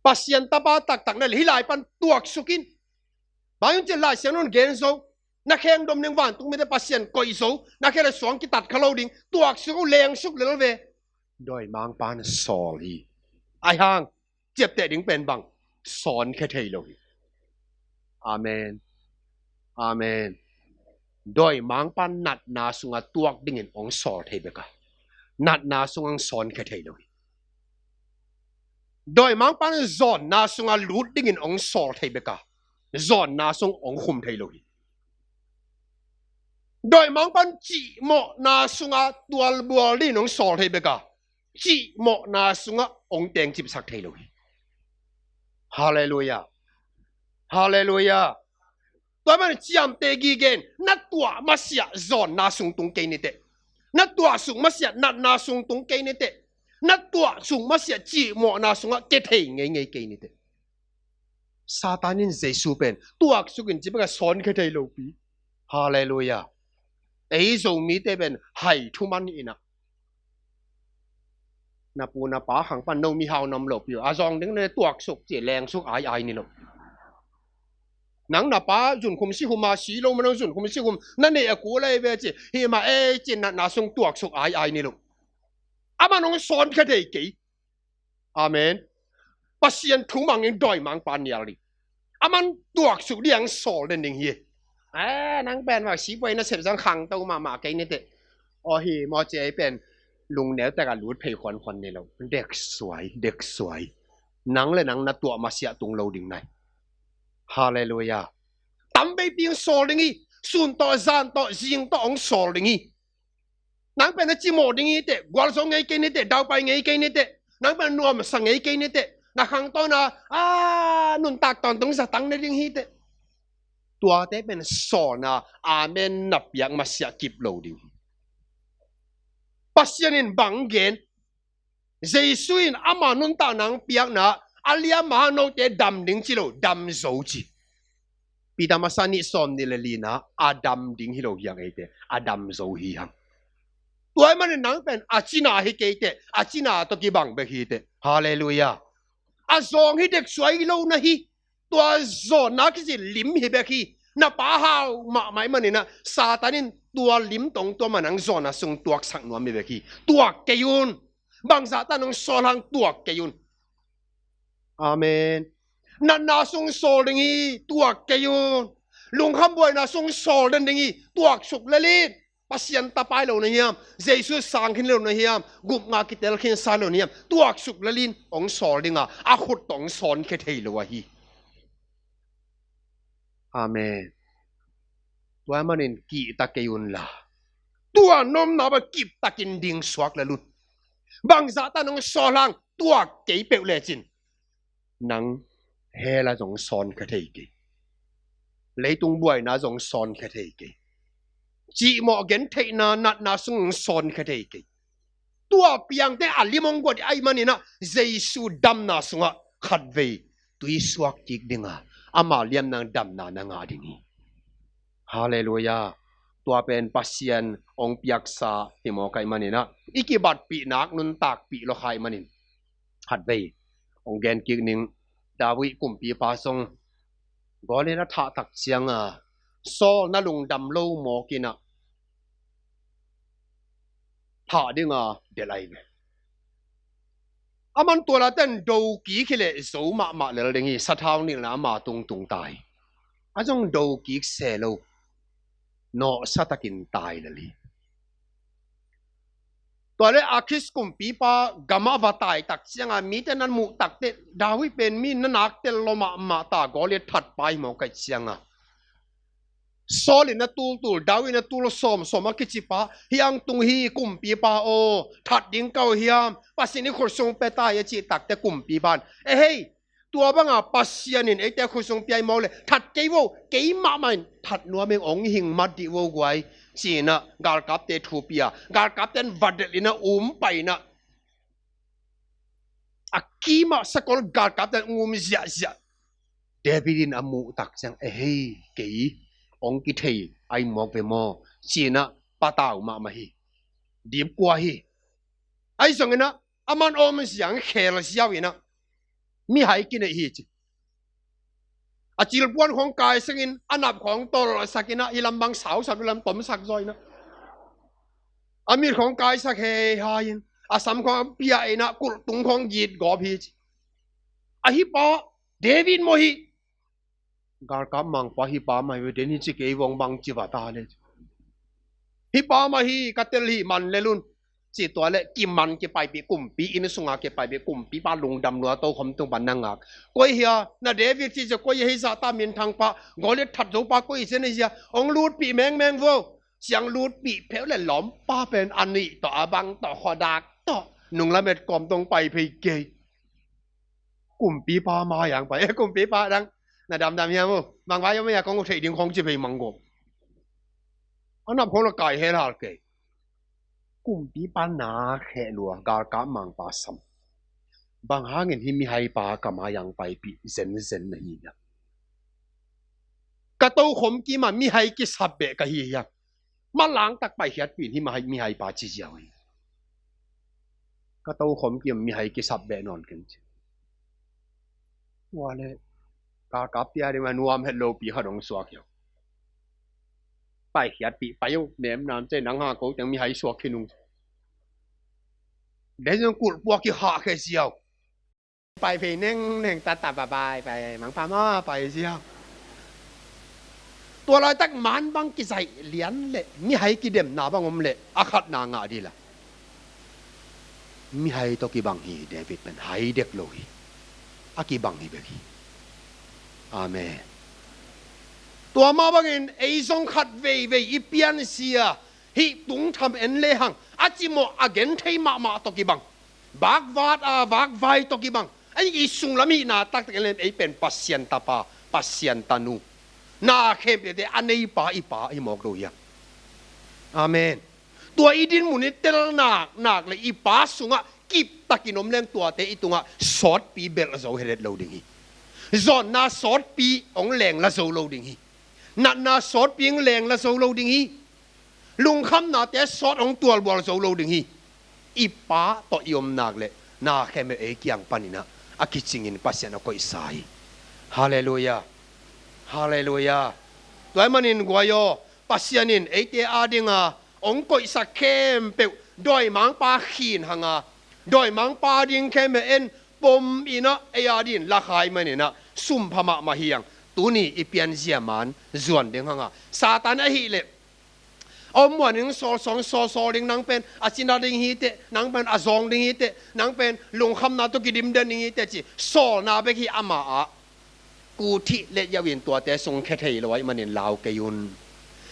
Pasian Tapa taktak na hih leh hih lai pan tuaksuk in. Bang hiam cih leh Laisiangtho in gen zo, na khe hong dom ding, vantung mite Pasian koih zo, na khe le suang kitat kha lo ding, tuaksuk un, lengsuk lel ve. Dawimangpa in sawl hi. Ahi hang ciapteh ding pen bang? Sawnkhia thei lo hi. Amen. Amen. Dawimangpa in natna sungah tuak dingin hong sawl thei bek a, natna sungah hong sawnkhia thei lo hi. Dawimangpa in zawnna sungah lut dingin hong sawl thei bek a, zawnna sung hong khum thei lo hi. Dawimangpa in cihmawhna sungah tualbual dingin hong sawl thei bek a, cihmawhna sungah hong tengcipsak thei lo hi. Halleluiah. Halleluiah. Tua man ciamteh gige in, na tuah masiah zawnna sung tung kei ni teh. Na tuahsuk masiah natna sung tung kei ni teh. Na tuahsuk masiah cihmawhna sungah kia thei ngeingei kei ni teh. Satan in Jesu pen tuaksuk in ci bek a sawnkhia thei lopi. Halleluiah. Ei Zomite pen hai thuman in a, na pu na pa khang pan no mihau na om lopi uh, a zawng ding na tuaksuk ci, lengsuk ai ai ni lo. Nang na pa zunkhum sikhum a si lo ma, nang zunkhum sikhum na nei a kul lai ve ci, hih mah ei ci, natna sung tuaksuk ai ai ni lo. Aman hong sawnkhia thei kei. Amen. Pasian thu mang in dawimangpa nial ding. Aman tuaksuk ding hong sawl den ding hi. Eh, nang pen mah sipuai nasep zang khangto mahmah kei ni teh. Aw hi maw ci, ei pen lungneu tak a lut phei khuankhuan ni lo. Dek suai, dek suai. Nang le nang na tuah masiah tung lo ding nai. Halleluiah. Tamveipi hong sawl ding hi. Sun tawh, zan tawh, zing tawh hong sawl ding hi. Nang pen na cimawh ding hi teh, gualzo ngei kei ni teh, daupai ngei kei ni teh, nang pen nuamsa ngei kei ni teh, na khangto na, a, nuntak tawntung zatang na ding hi teh. Tuate pen sawlna, amen na piak masiah kip lo ding hi. Pasian in bang gen, Jesu in ama nuntakna hong piakna, a liam a hang note dam ding ci lo, dam zo ci. Peter masa nih sawmnih le lina, a dam ding hi lo hi hang eite, a dam zo hi hang. Tua ahih manin nang pen a cina hi kei teh, a cina tawh kibang bek hi teh. Halleluiah. A zawng hi dek suai lo na hi. Tua zawnna kici lim hi bek hi. Na pa hau mahmah ahih manin ah, Satan in tua lim tawh hong tuam a, nang zawnna sung tuaksak nuam hi bek hi. Tuak kei un. Bangzah tan hong sawl hang, tuak kei un. Amen. Natna sung sawl ding hi, tuak kei un. Lungkham buaina sung sawl den ding hi, tuaksuk lel in. Pasian tapa hi lo na hiam, Jesu sang khin lo na hiam, gupna kitel khinsa lo na hiam, tuaksuk lel in, hong sawl ding a, a khut tawh hong sawnkhia thei lo ahi. Amen. Tua manin kihta kei unla, tua nopna bang kiptakin ding suak lel un. Bangzah tan hong sawl hang tuak kei peuh lecin, nang hell ah zong sawnkhia thei kei. Leitung buaina zong sawnkhia thei kei. Cihmawh gentheihna natna sung hong sawnkhia thei kei. Tua piangte a lim hong guat ahih manin ah Jesu damna sungah khatvei tui suak kik dinga ama liamna damna na ngah ding hi. Halleluiah. Tua pen Pasian hong piaksa hi mawk ahih manin ah i kibatpih nak nuntakpih lo kha ahih manin, khatvei hong gen kik ning. David kumpipa zong Goliath a thah tak cianga Saul na lungdam lo mawk in ah thah dinga delh ahi ve. Aman tua laten do kik hi leh zo mahmah lel ding hi. Sathau nilhna ama tungtung ta hi. A zong do kik se lo, nawhsa takin tai lel hi. Tua le Akhis kumpipa gamah va tai tak cianga mite nan muh takte David pen mi na nak tel lo mahmah ta, Goliath thatpa hi mawk ahih cianga Saul in a tultul, David in a tul sawmsawm a kicipa, hiang tung hi kumpipa aw, that ding ka uh hiam, Pasian i khut sung pia ta hi a cih takte kumpipa in, e hei, tua banga Pasian in eite khut sung pia hi mawk le that kei vo, kei mahmah in that nuam ing, hong hing mat dih vo guai, ci-in ah galkapte thupia, galkapte in va delh in ah um pai in ah a kimah sakol galkapte in um ziahziah. David in a muh tak ciang, e hei, kei hong kithei ahi mawk ve maw, ci-in ah patau mahmah hi. Dipkua hi. Ahi zongin ah aman om ziang khel ziau in ah mihai kineih hi ci. A cilpuan khawng kaisakin, a nap khawng tolhsakin ah, hi lam bang sausak, hi lam tomsak zaw in ah, a mit khawng kaisak heihai in, a sam khawng piah in ah, kulhtung khawng gitgawp hi ci. A hih pa David maw hih? Galkap mangpa, hih pa mah hi ve, den hi ci, kei vong bang ci va ta le. Hih pa mah hi, ka tel hi, man lel un, ci. Tua le kiman kipaipih, kumpi inn sunga kipaipih, kumpipa lungdam lua, tokhom tung pan na ngak. Koi hia na David ci ci, koi hia, hih zahta minthangpa Goliath that zopa koi zen hia, hong lutpih mengmeng vo. Ciang lutpih pheuh le lawmpa pen a nih tawh, a bang tawh, khuadak tawh, nung lamet kawm tawh hong pai phei kei. Kumpipa mai-ah hong pai. E, kumpipa dang, na damdam hiam uh? Bang vai om hia, kong uh theih ding khawng ci phei manggo. A nap khawng la kai hel hal kei. Kumpipa na kheh lua, galkap mangpa sam. Bang hangin hih mihaipa ka mai-ah hong paipih zenzen na hi hiam? Ka tokhom kimah mihai kisap beh ka hi hiam? Manlang tak paikhiatpih in, hih mihaipa ci ziau hi. Ka tokhom kimah mihai kisap beh nawn keng ci. Tua le galkapte a ding a nuam het lopi khat hong suak hi. Paikhiatpih, pai uh, nemnam cei nang hang ko teng mihai suak khin ung. Dei zong kulhpuak kihah kheh ziau. Pai phei nengneng, tata bye bye, pai mangpha maw, pai ziau. Tua laitak man bang kizaih lian le mihai kidemna bang om le a khatna ngah dih la. Mihai tawh kibang hi. David pen hai dek lo hi. A kibang hi bek hi. Amen. Tua mah bangin ei zong khat veivei i pianzia hih tungtham en lehang a cimawh a genthei mahmah tawh kibang, vakvat a vakvai tawh kibang, a i sunglam hihna taktak en lehang ei pen Pasian tapa, Pasian tanu, na khempeuhte a neipa i pa hi mawk lo hiam? Amen. Tua i dinmun i tel naknak le i pa sungah kiptakin om leng tuate i tungah sawtpi belh zo hedet lo ding hi. Zawnna sawtpi hong lengla zo lo ding hi. Natna sawtpi hong lengla zo lo ding hi. Lungkhamnate sawt hong tualbual zo lo ding hi. I pa tawh i om nak le na khempeuh ei kiang paninah a kicingin Pasian a koihsa hi. Halleluiah. Halleluiah. Tua ahih manin guai aw, Pasian in eite adinga hong koihsak khempeuh dawimangpa khin hanga, dawimangpa ding khempeuh en pom inah ei adin lakhai maninah sumpha mahmah hiang. Tuni i pianzia man zuan ding hanga, Satan ahileh a om muanin sawlsawl, sawlsawl ding, nang pen a cina ding hiteh, nang pen a zawng ding hiteh, nang pen lungkhamna tawh kidimden ding hiteh ci sawlna bek hi ama ah. Tuu thih le yau in tuate sung khia thei lo ahih manin lau kei un.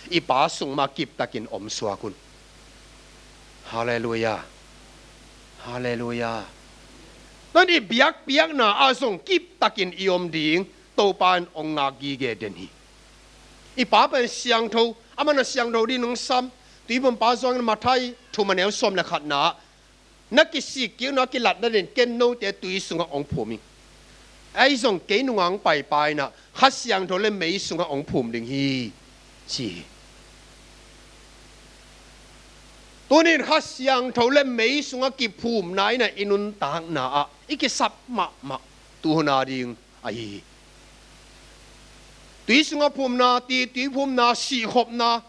I Pa sung mah kiptakin om suak un. Halleluiah. Halleluiah. Tua in i biakpiakna ah zong kiptakin i om ding Topa in hong ngak gige den hi. I Pa pen siangtho, aman a siangtho ding hong sam. Tuiphumpa Johan in Matthai thum a neu sawm le khatna ah, na kisik kikna kilatna dingin ken note tui sungah hong phum ing. Ahi zong kei nungah hong pai Pa in ah Kha Siangtho le mei sungah hong phum ding hi, ci hi. Tuni in Kha Siangtho le mei sungah kiphumna in ah i nuntakna ah i kisap mahmah tuhun a ding ahi hi. Tui sungah phumna, ti tui phumna, sihkhopna,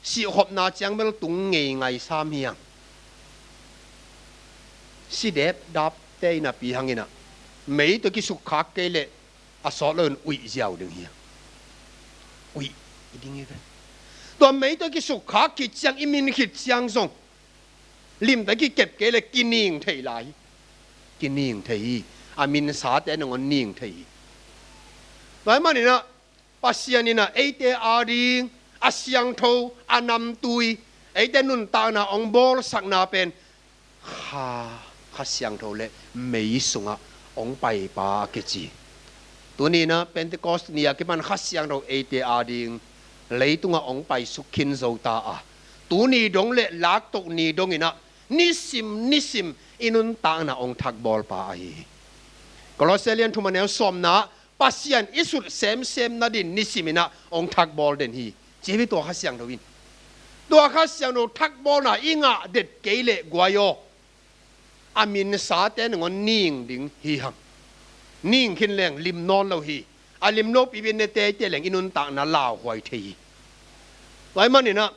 sihkhopna ciang bel tung ngeingai sam hi hang. Si depdapte in a pi hang in ah, mei tawh kisukkhak kei leh a sawt loin uih ziau ding hi hang. Uih i ding hi ve. Tua mei tawh kisukkhak khit ciang, i min khit ciang zong limtak kikep kei leh kining thei lai hi. Kining thei hi. A minsate nangawn ning thei hi. Tua ahih manin ah Pasian in ah eite a ding a siangtho, a namtui, eite nuntakna hong bawlsakna pen Kha, Kha Siangtho le mei sungah hong paipa a kici. Tuni in ah Pentecost ni a kipan Kha Siangtho eite a ding leitungah hong paisuk khin zo ta a, tuni dong le laktoh ni dong in ah nisim nisim i nuntakna hong thakbawlpa ahi hi. Kolose lian thum a neu sawmna ah Pasian i sut semsem nadin nisim in ah hong thakbawl den hi, ci hi tua Kha Siangtho in. Tua Kha Siangtho thakbawlna i ngah det kei leh guai aw, a minsate nangawn ning ding hi hang. Ning khin leng lim nawn lo hi. A lim lopi pen ne teitei leng i nuntakna lauhuai thei hi. Tua ahih manin ah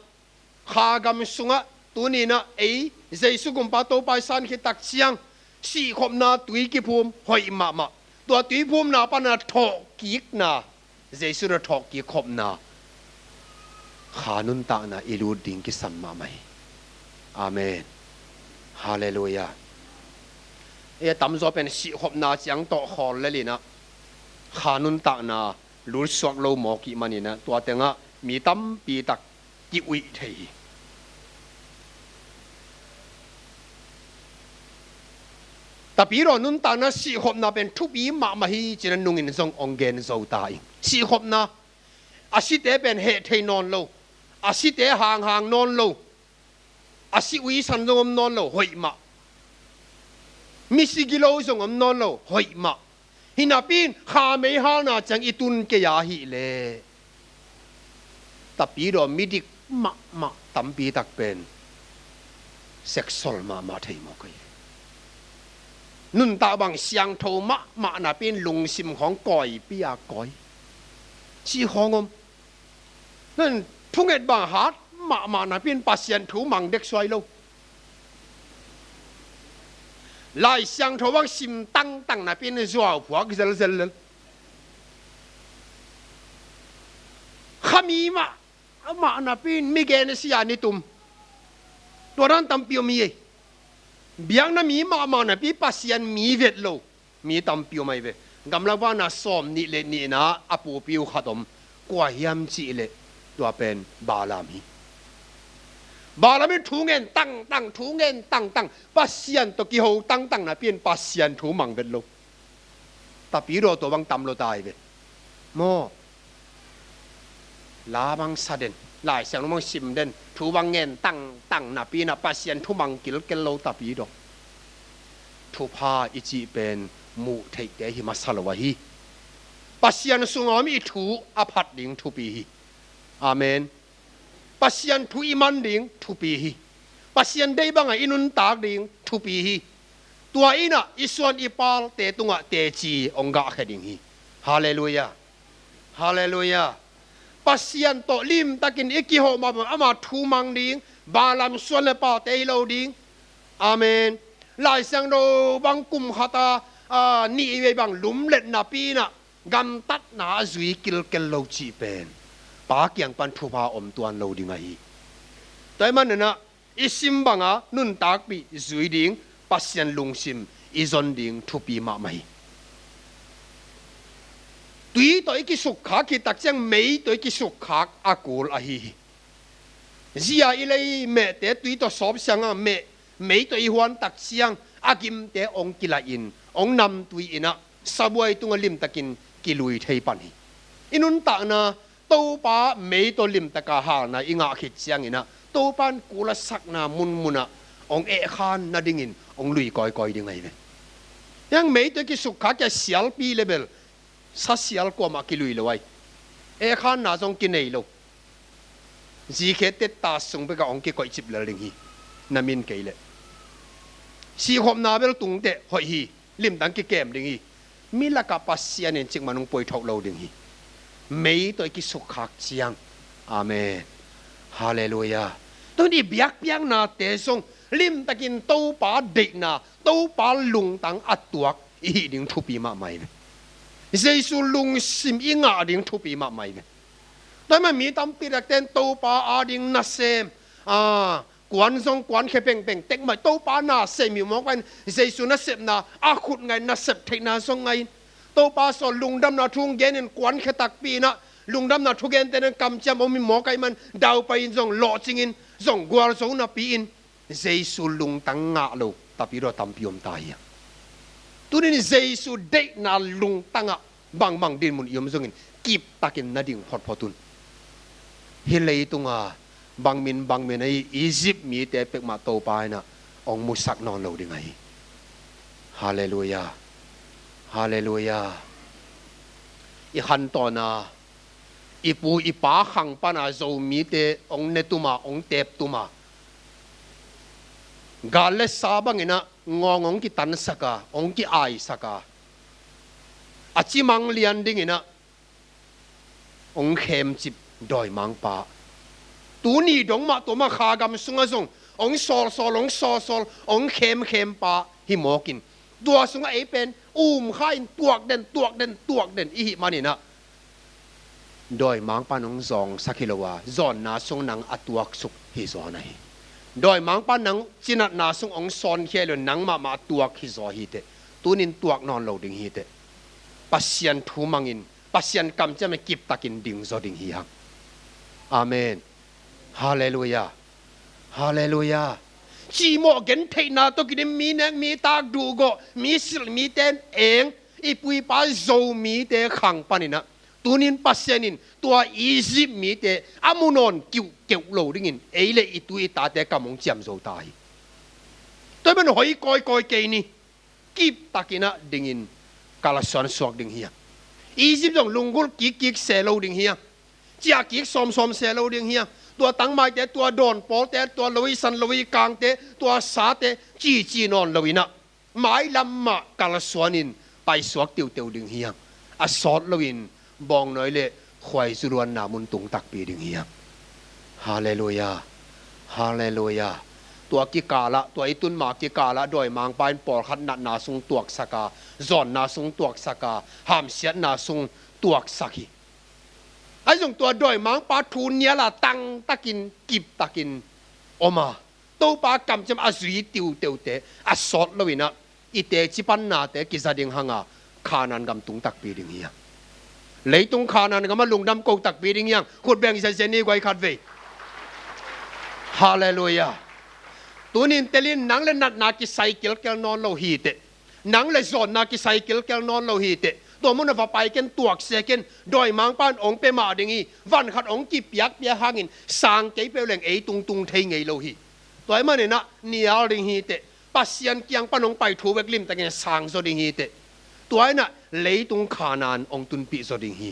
Kha gam sungah tuni in ah ei Jesu Kumpa Topa i san khit tak ciang sihkhopna tui kiphum hoih mahmah. Tua tui phumna pan a thawhkikna, Jesu in a thawhkik khopna, kha nuntakna i lut ding kisam mahmah hi. Amen. Halleluiah. Ei a tamzaw pen sihkhopna ciang tawh khawl lel in ah kha nuntakna lutsuak lo mawk ih manin ah tua tengah mi tampi tak ki-uih thei hi. Tapidaw nuntakna sihkhopna pen thupi mahmah hi, ci-in a nungin zong hong gen zo ta ing. Sihkhopna, a site pen heh thei nawn lo, a site hanghang nawn lo, a si uisan zong om nawn lo, hoih mah. Misi gilo zong om nawn lo, hoih mah. Hi napi in kha mei halna ciang i tun kei a hih leh, tapidaw midik mahmah tampi tak pen seksol mahmah thei mawk hi. Nuntak bang siangtho mahmah napi in lungsim khawng kawipi a kawi, cih khawng om. Nan thunget bang hat mahmah napi in Pasian thu mang dek suai lo. Lai Siangtho bang sim tangtang napi in zuauphuak zelzel lel. Khami mahmah napi in mi gen sia ni tum. Tua dan tampi om hi ei. Biakna mi mahmah napi Pasian mi vet lo mi tampi om ahi ve. Gamla vana sawm nih le nihna a pupi uh khat om. Kua hiam cih leh tua pen Balaam hi. Balaam in thu ngen tangtang, thu ngen tangtang, Pasian tawh kiho tangtang napi in Pasian thu mang vet lo. Tapidaw tua bang tam lo ta ahi ve. Maw, la bang sa den, Lai Siangtho bang sim den, thu bang ngen tangtang napi in ah Pasian thu mang kilkel lo tapidaw. Thupha i cih pen muh theihte hi masa lo ahi. Pasian sungah om i thu a phat ding thupi hi. Amen. Pasian thu i man ding thupi hi. Pasian deih bangah i nuntak ding thupi hi. Tua in ah i suan i palte tungah teci hong gahkhia ding hi. Halleluiah. Halleluiah. Pasian tawh limtakin i kihawh mahmah, ama thu mang ding, Balaam suan le palte hi lo ding. Amen. Lai Siangtho bang kum khat a, a, nih vei bang lumlet napi in ah gamtatna a zui kilkel lo cih pen Pa kiang pan thupha om tuan lo ding ahi. Tua ahih manin ah i sim banga nuntakpih zui ding, Pasian lungsim i zon ding thupi mahmah hi. Tui tawh i kisukkhak khit tak ciang mei tawh i kisukkhak a kul ahi hi. Zia i lei mehte tui tawh sawp siang a meh, mei tawh i huan tak ciang a gimte hong kilaih in, hong namtui in ah sabuai tungah limtakin kilui thei pan hi. I nuntakna Topa mei tawh limtaka halna i ngah khit ciangin ah Topa in kul a sakna munmunah hong ehkhan nadingin hong lui kawikawi ding ahi ve. Hiang mei tawh i kisukkhak a sialpi le bel sa sial kuamah kilui lo ai. Ehkhanna zong kinei lo. Zikhe tetta sung bekah hong kikoih cip lel ding hi. Na min kei leh sihkhopna bel tungteh hoih hi. Limtang kikem ding hi. Mi lakah Pasian in cikmah hong puaithoh lo ding hi. Mei tawh i kisukkhak ciang. Amen. Halleluiah. Tuni i biakpiaknate zong limtakin Topa deihna, Topa lungtang a tuak i hih ding thupi mahmah hi ve. Jesu lungsim i ngah ding thupi mahmah hi ve. Tua ahih manin mi tampi takte in Topa ading nasem, a, kuan zong kuankhia pengpeng tekmah, Topa nasem hi mawk in Jesu nasepna a khut ngah in, nasep theihna zong ngah in, Topa sawl lungdamna thu hong gen in kuankhia takpi in ah lungdamna thugente in kamciam om hi mawk ahih manin daupai in zong lawhcing in zong gualzo napi in Jesu lungtang ngah lo tapidaw tampi om ta hi a. Tunin Jesu deihna lungtangah bangbang dinmun i om zongin kiptakin na ding photphot un. Hih leitunga bangmin bangmin ahi Egypt mite pekmah Topa in ah hong musak nawn lo ding ahi. Halleluiah. Halleluiah. I khantawn a, i pu i pa khang pana Zomite hong ne tuma, hong tep tuma, gal le sa bangin ah ngawng hong kitansak a, hong ki-aisak a, a cimang lian dingin ah hong khemcip dawimangpa. Tuni dong mah tua mah kha gam sungah zong hong sawlsawl, hong sawlsawl, hong khemkhempa hi mawk in, tua sungah ei pen umkha in tuak den, tuak den, tuak den i hih manin ah dawimangpa in hong zawngsak hi lo a, zawnna sung nang a tuaksuk hi zaw na hi. Dawimangpa in nang cinatna sung hong sawnkhia hi lo, nang mahmah a tuak hi zaw hi teh. Tunin tuak nawn lo ding hi teh. Pasian thu mangin, Pasian kamciam in kiptakin ding zaw ding hi hang. Amen. Halleluiah. Halleluiah. Cimawh gentheihna tawh kidim mi nek, mi tak, duhgawh, mi silh, mite in eng, i pu i pa Zomite khang panin ah tunin Pasian in tua Egypt mite a mu nawn kiuhkeuh lo dingin ei le i tu i tate kam hong ciam zo ta hi. Tua ahih manin hoi kawikawi kei ni. Kiptakin ah dingin kalsuan suak ding hi a. Egypt zong lunggulh kikkik se lo ding hi a. Ciah kik sawmsawm se lo ding hi a. Tua tangmaite, tua dawn pawlte, tua lo i san lo i kangte, tua sate cici nawn lo in ah mailam mah kalsuanin paisuak teuteu ding hi a. A sawt loin bawngnawi le khuaizu luanna mun tung takpi ding hi a. Halleluiah. Halleluiah. Tua kikalah, tua i tunma kikalah dawimangpa in pawlkhat natna sung tuaksak a, zawnna sung tuaksak a, hamsiatna sung tuaksak hi. Ahi zong tua dawimangpa thu niala tangtakin kiptakin om a, Topa kamciam a zui tiuteute a sawt loin ah i teci pannate kiza ding hang a, Khanaan gam tung takpi ding hi a. Leitung Khanaan gam a lungdam ko takpi ding hi hang. Khut beng ziazia ni guai khat vei. Halleluiah. Tunin telin nang le natna kisai kilkel nawn lo hi teh. Nang le zawnna kisai kilkel nawn lo hi teh. Tua mun a va pai ken, tuaksia ken, dawimangpa in hong pia mah ding hi. Van khat hong kipiakpiak hangin sang kei peuh leng ei tungtung thei ngei lo hi. Tua ahih manin ah nial ding hi teh. Pasian kiang pan hong pai thu bek limtakin sang zaw ding hi teh. Tua in ah leitung Khanaan hong tunpih zaw ding hi.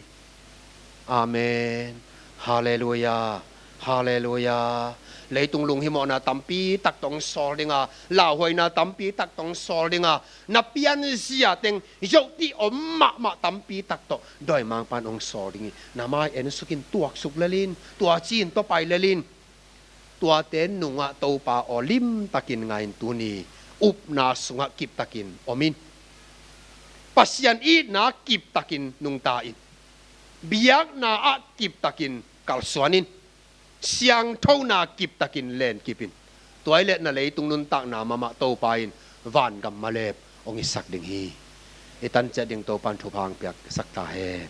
Amen. Halleluiah. Halleluiah. Leitung lunghimawhna tampi tak tawh hong sawl ding a, lauhuaina tampi tak tawh hong sawl ding a, na pianzia teng zohtih om mahmah tampi tak tawh dawimangpa in hong sawl ding hi. Na mai ensuk in, tuaksuk lel in, tua ci-in tua pai lel in. Tuate nungah Topa aw limtakin ngai in, tuni upna sungah kiptakin om in. Pasian itna kiptakin nungta in. Biakna ah kiptakin kalsuan in. Siangthona kiptakin lenkip in. Tua ahih leh na leitung nuntakna mahmah Topa in vangam malep hong hisak ding hi. I tan ciat ding Topa in thupha hong piaksak ta hen.